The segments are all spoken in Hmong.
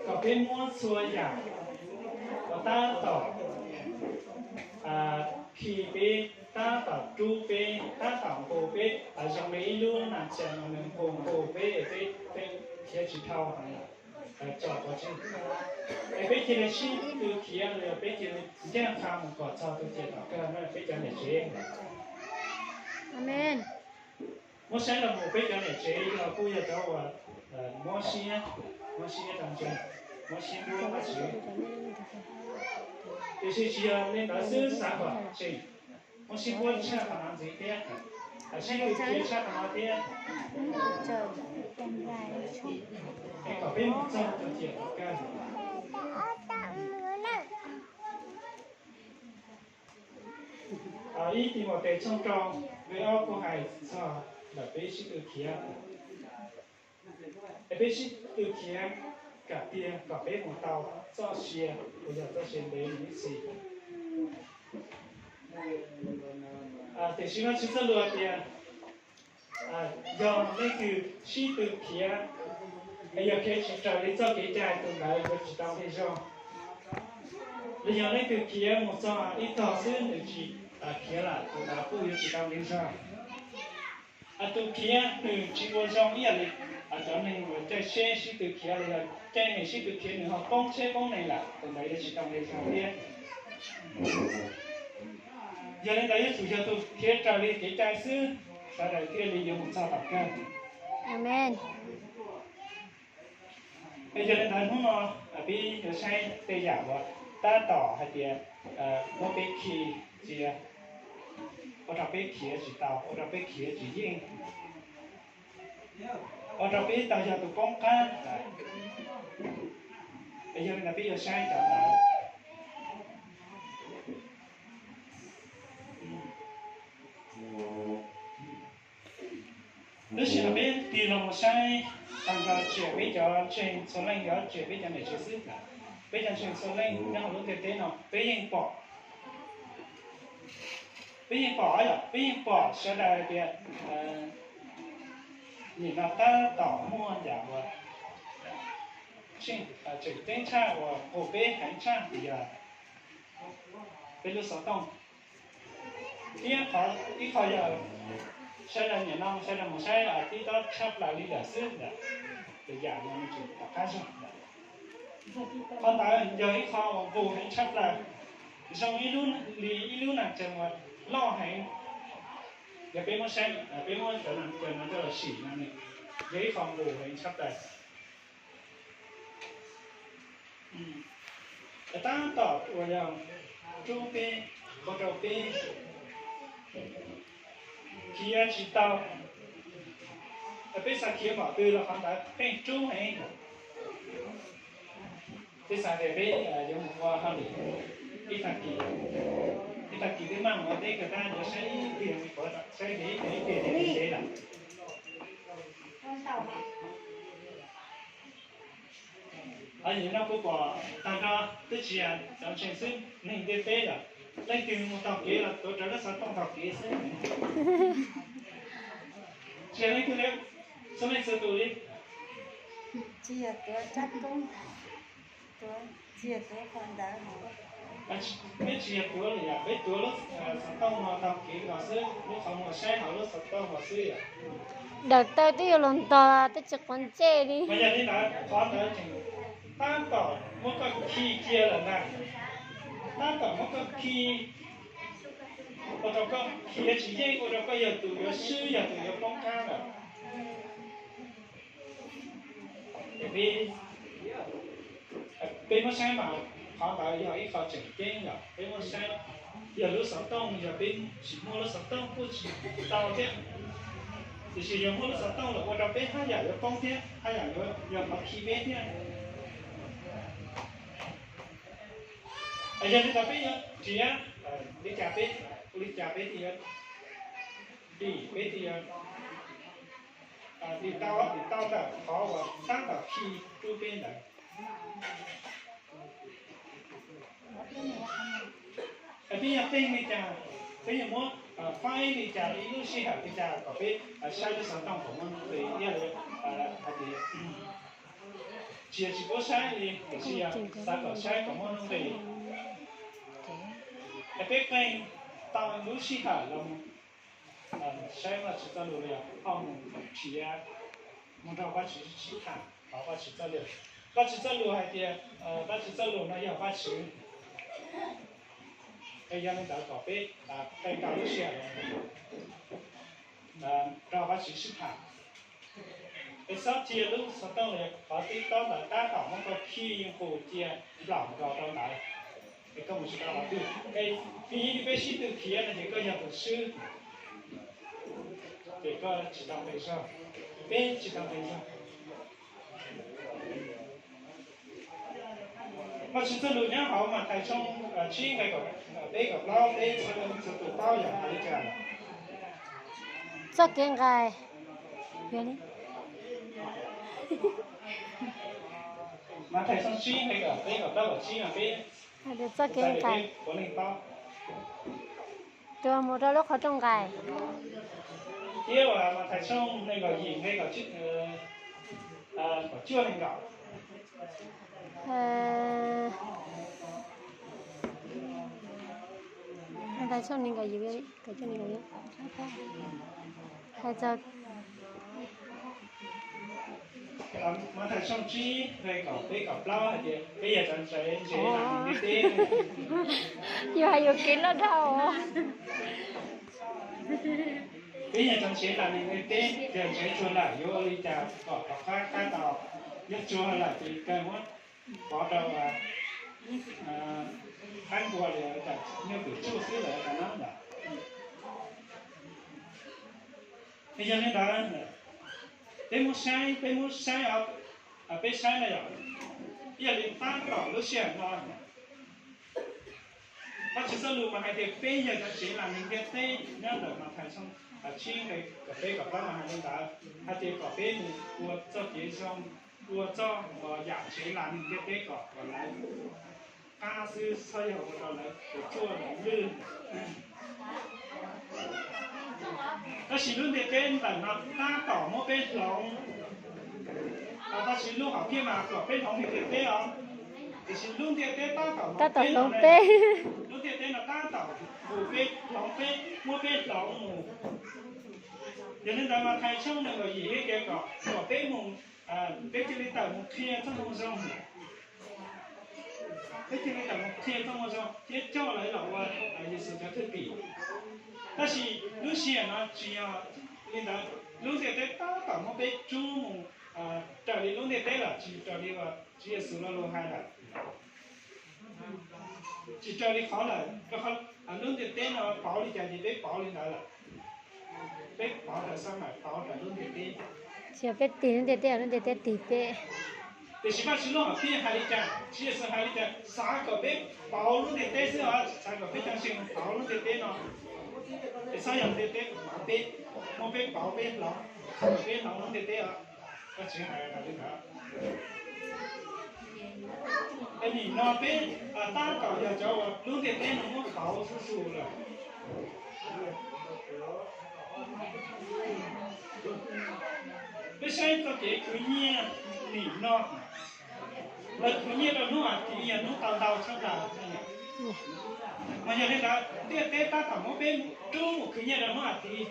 Kom peb muab txhua yam uas tab tom khi peb, tab tom rub peb, tab tom nqus peb, zoo li ib lub nas tsees nws nqus nqus peb, peb khiav tsis dhau, tso pov tseg. Es peb cia li sib tw khiav los yog peb cia li ncaj qha mus kom txog tus tiam tom kawg no peb cov niam tsev. Muab saib los mus peb cov niam tsev yog kuj yog cov uas muab siab, muab siab rau ntseeg, muab siab npuab Vajtswv. Tiam sis tsis yog li ntawd xwb, xav kom tseem muab siab npuab tshaj qhov no ntxiv thiab, sib tw khiav tshaj qhov no thiab, es kom peb mus txog tus tiam tom kawg. Ib Timautes tshooj rau nqe ob kuj hais txog ntawm peb sib tw khiav. Es peb sib tw khiav kom tiag kom peb mus tau txoj sia uas yog txoj sia ntev mus ib txhis. Tiam sis Vajtswv txoj lus tias yog leej twg sib tw khiav, es yog khiav tsis raws li txoj kev cai, tus ntawd yuav tsis tau nqi zog. Los yog leej twg khiav mus txog ib tog xwb nws tsis khiav lawm, tus ntawd kuj yuav tsis tau nqi zog. Tus khiav nws tsis ua zoo ib yam li cov neeg uas caij tsheb sib tw khiav los yog caij nees sib tw khiav nws ho poob tsheb poob nees lawm, tus ntawd yuav tsis tau nqi zog thiab. Yog li ntawd yuav tsum yog tus khiav raws li kev cai xwb, sawv daws thiaj li yuav mus txog tom kawg. Es yog li ntawd hnub no peb yuav saib tej yam uas tab tom hais tias muab peb khi cia, ua rau peb khiav tsis tau, ua rau peb khiav tsis yeej, ua rau peb tau yog tus poob qab. Es yog li ntawd peb yuav saib cov ntawd. Tab sis no peb tig los mus saib tag nrho tsis yog peb cov ntseeg txhua leej, yuav tsis yog peb cov niam tsev xwb, peb cov ntseeg txhua leej nyob hauv lub ntiaj teb no peb yeej pom, peb yeej pom, peb yeej pom sawv daws tias nim no tab tom muaj yam uas tseem ceeb tshaj uas qus peb heev tshaj yog peb lub xov tooj. Thiab ib qho yog sawv daws nim no sawv daws mus saib TikTok tshaj plaws li lawm xwb ntag, tus yam no nws tseem tom qab zog. Qhov ntawd yog ib qho uas nqus heev tshaj plaws, zoo li ib lub nas tsees uas loj heev. Yog peb muab saib, peb muab cov nas tsees no coj los sim no, yog ib qho nqus heev tshaj plaws. Tab tom uas yog rub peb, ua rau peb khiav tsis tau. Peb xav khiav npaum twg los qhov ntawd pheej rub heev. Peb xav tias peb yuav mus ua hauj lwm ib tag kis, ib tag kis twb maj mus ua teb kawg, tab yuav saib ib tiag me qhuav, saib ib tiag ib tiag ib tiag lawm. Nim no kuv pom tag nrho twb tsis yog cov ntseeg xwb, neeg ntiaj teb lawm, leej twg mus taug kev los tuav rawv lub xov tooj taug kev xwb. Tsis yog leej twg li, txhua leej txhua tus li. Tsis yog tuav tsab koob, tsis yog tuav qhov ntawd. Peb tsis yog tuav li yom, peb tuav lub xov tooj no taug kev los xwb, lub qhov muag saib hauv lub xov tooj los xwb yom. Daim taw twb yuav luag ntog twb tsis quav ntsej li. Mas yog li ntawd qhov ntawd tseem tab tom muab koj khi cia lawm ntag, tab tom muab koj khi, ua rau koj khiav tsis yeej, ua rau koj yog tus yuav swb, yog tus yuav poob qab lawm. Peb muab saib mas qhov ntawd yog ib qho tseem ceeb yom, peb muab saib yog lub xov tooj, yog peb tsis muaj lub xov tooj kuj tsis tau thiab. Tiam sis yog muaj lub xov tooj lawm ua rau peb haj yam yuav poob thiab, haj yam yuav yog qhov khi peb thiab. Yog li ntawd peb yuav nrhiav li cas peb, ua li cas peb thiaj yuav dim, peb thiaj yuav dim tau, dim tau ntawm qhov uas tab tom khi rub peb ntawd. Peb yuav pheej li cas, peb yuav muab faib li cas, ib lub sij hawm li cas kom peb saib lub xov tooj kom muaj nqis, ib yam li hais tias Tsis yog tsis paub saib li, tiam sis yog xav kom saib kom muaj nuj nqis. Es peb qeeg tau lub sij hawm los saib Vajtswv txoj lus los yog ho mus nrhiav, mus nrog Vajtswv sib tham hauv Vajtswv txoj lus. Vajtswv txoj lus hais tias, Vajtswv txoj lus no yog Vajtswv. Es yog li ntawd kom peb qee tau lub sij hawm los nrog Vajtswv sib tham. Es xob cia lub xov tooj los yog qhov tib tob ntawd tab tom muab koj khi yeej qus cia nplaum nkaus rau ntawd. Es koj mus tsis tau qhov twg, es peb sib tw khiav no ces koj yog tus swb, ces koj tsis tau nqi zog, peb tsis tau nqi zog. Vajtswv txoj lus nyob hauv Mathais tshooj tsib nqe kaum peb kaum plaub, peb txhua leej txhua tus paub yog hais li cas? Txoj kev nqaim. Mathais tshooj tsib nqe kaum peb kaum plaub kaum tsib no peb, txoj kev nqaim, tus mus rau lub qhov rooj nqaim. Thiab Mathais tshooj nees nkaum yim nqe kaum cuaj nees nkaum. Mathais tshooj nees nkaum yim, hais txog Mathais tshooj tsib nqe kaum peb kaum plaub hais tias peb yog cov ntsev ntsev nram ntiaj teb. Yus hais yus kev loj dhau. Peb yog cov ntsev nram ntiaj teb, yog ntsev tsuag lawm yuav ua li cas kom rov qab qab tau? Yog tsuag lawm ces kawg muab pov rau qab npua los nyuj twm tsuj xwb lawm tas no ntag. Yog li ntawd, peb muab saib, peb muab saib, peb saib na yom, ib yam li tab tom lub sij hawm no, Vajtswv txoj lus mas hais tias peb yog cov ntsev nram ntiaj teb nyob ntawm Mathais tshooj tsib nqe kaum peb kaum plaub mas hais li ntawd, hais tias kom peb mus ua txoj kev zoo, ua txoj yam ntsev nram ntiaj teb kom kom lawv qab xwb, txhob yog ua rau lawv tus tsuaj lwj. Tab sis lub ntiaj teb ntawm no tab tom muab peb hloov, tab sis lub hom phiaj mas kom peb hloov ntiaj teb os. Tiam sis lub ntiaj teb tab tom hloov peb, lub ntiaj teb no tab tom mus peb hloov peb, muab peb hloov mus. Yog li ntawd Mathais tshooj nees nkaum yim hais tias kom kom peb mus, peb cia li tawm mus qhia txoj moo zoo. Peb cia li tawm mus qhia txoj moo zoo thiab coj lawv los ua Yexus cov thwj tim. Tab sis lub sij hawm no tsis yog li ntawd, lub ntiaj teb tab tom muab peb rub mus raws li lub ntiaj teb lawm, tsis raws li uas Tswv Yexus lo lus hais lawm. Tsis raws li qhov lawm, rau qhov lub ntiaj teb no pauv li cas ces peb pauv li ntawd lawm. Peb pauv raws xab maim pauv raws lub ntiaj teb. Tsis yog peb tig lub ntiaj teb, lub ntiaj teb tig peb. Tiam sis Vajtswv lub hom phiaj hais li cas, Tswv Yexus hais li cas, xav kom peb pauv lub ntiaj teb xwb os, xav kom peb cov ntseeg pauv lub ntiaj teb no. Es txhob yog ntiaj teb pauv peb, muab peb pauv peb hloov, peb hloov lub ntiaj teb os. Vajtswv hais li ntawd. Es nim no peb tab tom yog cov uas lub ntiaj teb no muab pauv xub xus lawm. Peb saib txoj kev khwv nyiaj nim no, lawv khwv nyiaj rau hnub as thiv yog hnub tau ntau tshaj plaws. Mas yog li ntawd ntiaj teb tab tom muab peb rub mus khwv nyiaj rau hnub as thiv.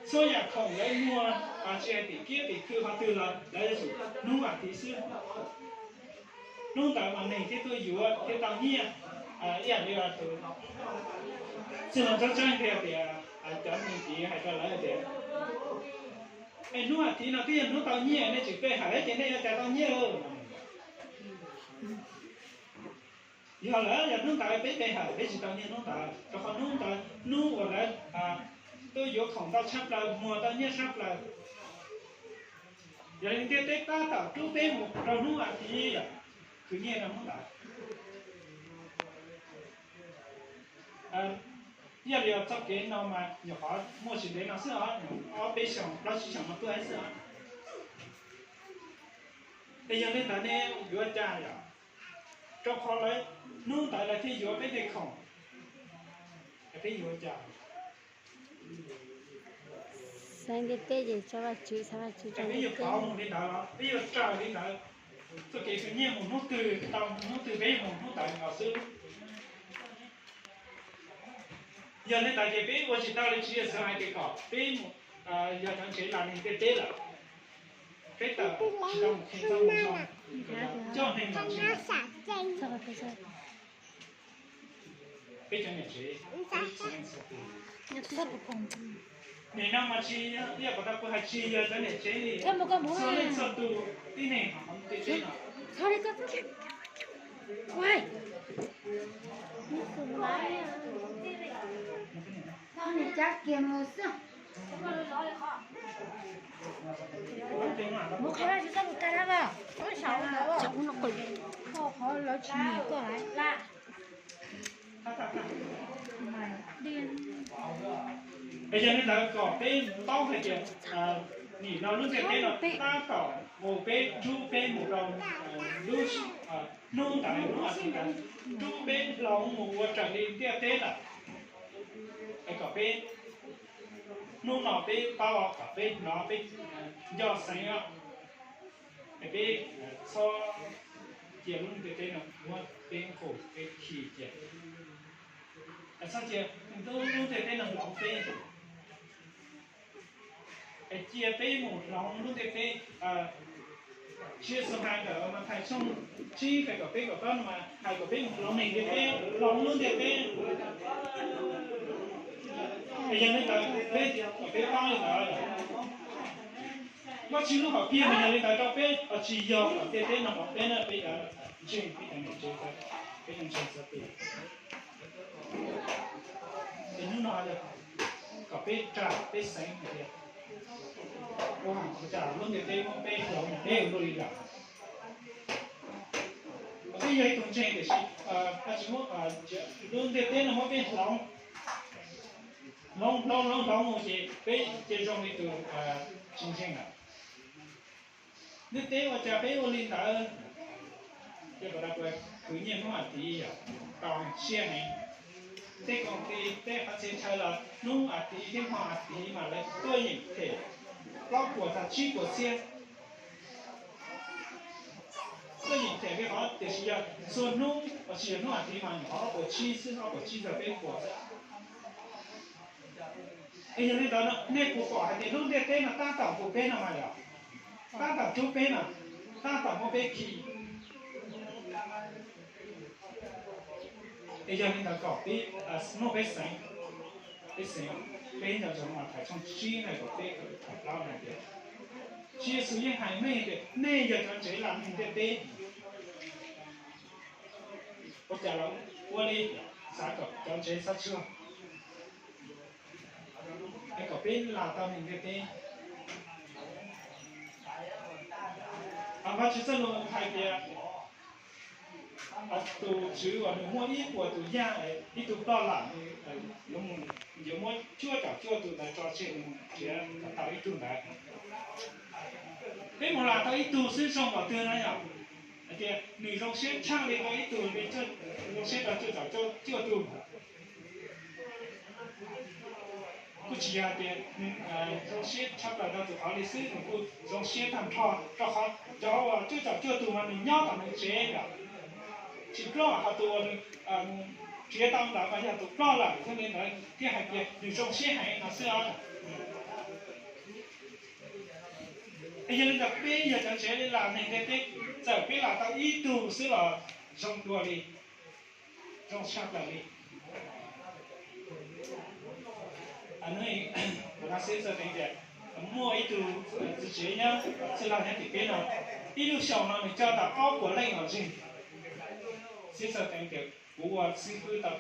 Txhua yam khoom lawv muag, tsis hais tim kiab tim khw qhov twg los lawv yuav tsum hnub as thiv xwb. Hnub ntawd mas neeg thiaj tuaj yuav thiaj tau nyiaj. Ib yam li tus txwj laug Txob Tseeb thiaj tias, cov neeg tid hais rau lawv tias, es hnub as thiv no twb yog hnub tau nyiaj, nej tseem pe hawm ces nej yuav cas tau nyiaj? Yog lawm yog hnub ntawd peb pe hawm peb tsis tau nyiaj hnub ntawd, rau qhov hnub ntawd hnub uas lawv tuaj yuav khoom tau tshaj plaws, muag tau nyiaj tshaj plaws. Yog li ntiaj teb tab tom rub peb mus rau hnub as thiv, khwv nyiaj rau hnub ntawd. Ib yam li txoj kev no mas nyuam qhuav muaj tsis ntev no xwb os, ob peb xyoos plaub tsib xyoos no tuaj xwb os. Es yog li ntawd ne yuav cas yom? Rau qhov lawv hnub ntawd lawv thiaj yuav peb tej khoom, es peb yuav cas? Ntiaj teb ces tso Vajtswv, xav Vajtswv tso ntiaj teb. Peb yuav raws li ntawd, txoj kev khwv nyiaj mus hnub twg tau hnub twg, peb mus hnub ntawd los xwb. Yog li ntawd ces peb ua tsis tau li Tswv Yexus hais tias kom peb mus, yog cov ntsev las neeg ntiaj teb lawm, peb tawm tsis tau mus kheev txoj moo zoo, coj neeg los ntseeg. Peb cov niam tsev, nim no mas tsis yog, ib yam kom tau kuv hais, tsis yog cov niam tsev li, txhua leej txhua tus tib neeg hauv ntiaj teb no. Es yog li ntawd kom peb paub hais tias nim no lub ntiaj teb no tab tom mus, peb nrub peb mus rau lub hnub ntawd, hnub as thiv ntawd, nrub peb hloov mus ua raws li ntiaj teb lawm. Es kom peb hnub no peb paub, kom peb hnov, peb nco xeev os. Es peb txhob cia lub ntiaj teb no muab peb nqus peb khi cia. Txhob cia lub ntiaj teb no hlawv peb. Es cia peb mus hloov lub ntiaj teb. Tswv Yexus hais ntawm Mathais tshooj tsib nqe kaum peb kaum plaub no mas hais kom peb mus hloov neeg ntiaj teb, hloov lub ntiaj teb. Es yog li ntawd peb, peb paub li ntawd, Vajtswv lub hom phiaj mas yog li ntawd rau peb, tsis yog kom ntiaj teb no hloov peb na, peb yuav ntseeg peb cov niam tsev, peb yuav ntseeg txhua tus. Ces hnub no kom peb ram peb xeev hais tias, ua cas lub ntiaj teb muab peb hloov, peb ua luaj li lawm. Peb yog ib tug ntseeg tiam sis Vajtswv muab lub ntiaj teb no muab peb hloov, hloov hloov hloov hloov mus ces peb cia zoo li tus tsis ntseeg lawm. Ntiaj teb ua cas peb ua li ntawd? Ces kom tau kuv khwv nyiaj hnub as thiv yog tau siab heev. Tej koom tij tej qhov txhia chaw los hnub as thiv thiab hmo as thiv mas lawv tuaj yeem them plaub puas txog tsib puas txhiab. Tuaj yeem them li qhov tiam sis yog txhua hnub los sis yog hnub as thiv mas nyuam qhuav ob puas tsib xwb, ob puas tsib txog peb puas xwb. Es yog li ntawd no nej puas pom hais tias lub ntiaj teb no tab tom nqus peb no mas yog tab tom rub peb mas, tab tom muab peb khi. Es yog li ntawd kom peb muab peb xeev, peb xeev, peb nco ntsoov Mathais tshooj tsib nqe kaum peb kaum plaub hais tias, Tswv Yexus yeej hais meej tias nej yog cov ntsev lam neeg ntiaj teb. Ua cas los ua li, xav kom cov ntsev xav tsuag, es kom peb lam tau neeg ntiaj teb. Vajtswv txoj lus hais tias tus tswv uas nws muaj ib puas tus yaj, ib tug ploj lam, yuav muab cuaj caum cuaj tus ntawd tso tseg, nws mus nrhiav tau ib tug ntawd. Peb mus lam tau ib tug xwb zoo npaum twg no yom? Hais tias nws zoo siab tshaj li tau ib tug li, zoo siab rau cuaj caum cuaj tug. Kuj tsis yog hais tias nws zoo siab tshaj plaws rau tus qhov li xwb, nws kuj zoo siab tag nrho, rau qhov cov uas cuaj caum cuaj tus mas nws nyob tom nws tsev yom, tsis ploj, ho tus uas nws nrhiav tau ntawd mas yog tus ploj lawm, thiaj li ntawd thiaj hais tias nws zoo siab heev no xwb os. Es yog li ntawd peb yog cov ntsev lam neeg ntiaj teb, txawm peb lam tau ib tug xwb los zoo dua li, zoo tshaj plaws li. Kuv no xib txawj teev tias muaj ib tug txiv tsev nyob, txwj laug nyob tim peb no, ib lub xyoo no nws coj tau ob puas leej los ntseeg. Xib txawj teev tias kuv ua xib fwb tau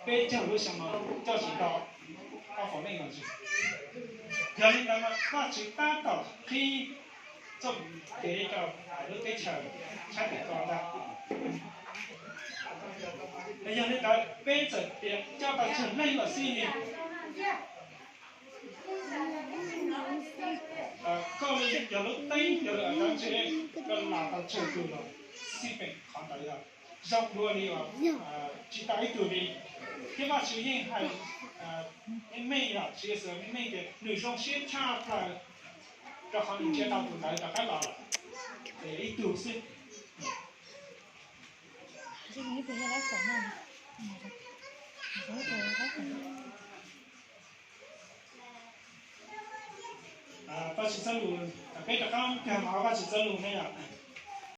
peb caug lub xyoo no coj tsis tau ob puas leej los ntseeg. Yog li ntawd mas Vajtswv tab tom qhib txoj kev rau lub teb chaws sab tim ko ntag. Yog li ntawd peb txawm tias coj tau tsawg leej los xij li, koj li yog lub teeb yog lawv cov ntsev, koj lam tau tsawg tus los xij peem, qhov ntawd yog zoo dua li uas tsis tau ib tug li. Thiab Vajtswv yeej hais me me yom, Tswv Yexus me me ces nws zoo siab tshaj plaws, rau qhov nws ntsia tau tus ntawd rov qab los lawm, ces ib tug xwb. Vajtswv txoj lus, peb rov qab kag hauv Vajtswv txoj lus ne yom.